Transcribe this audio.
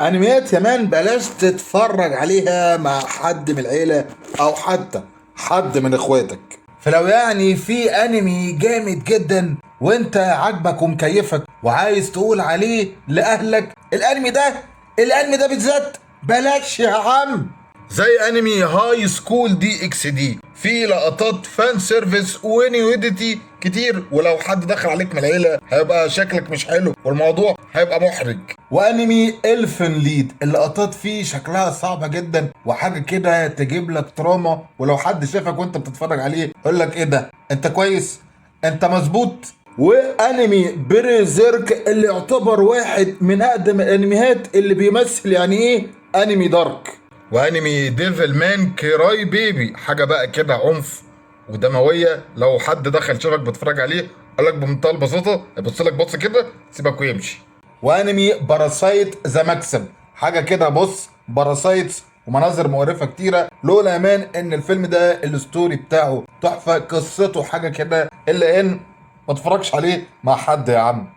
انميات يا man بلاش تتفرج عليها مع حد من العيلة او حتى حد من اخواتك. فلو يعني في انمي جامد جدا وانت عاجبك ومكيفك وعايز تقول عليه لاهلك الانمي ده بالذات بلاش يا عم. زي انمي High School DxD، في لقطات fan service و nudity كتير، ولو حد دخل عليك من العيلة هيبقى شكلك مش حلو والموضوع هيبقى محرج. وانمي Elfen Lied اللقطات فيه شكلها صعبة جدا وحاجه كده تجيب لك trauma، ولو حد شافك وانت بتتفرج عليه يقول لك ايه ده، انت كويس؟ انت مظبوط؟ وانمي Berserk اللي يعتبر واحد من اقدم الانميات اللي بيمثل يعني ايه انمي dark. وانمي Devilman Crybaby حاجة بقى كده عنف ودمويه، لو حد دخل شافك بتتفرج عليه قال لك بمنتهى البساطة يبص لك بص كده سيبك ويمشي. وانمي Parasyte the Maxim حاجة كده بص parasites ومناظر مقرفة كتيره، لولا man ان الفيلم ده ال story بتاعه تحفه، قصته حاجة كده، الا ان ما تتفرجش عليه مع حد يا عم.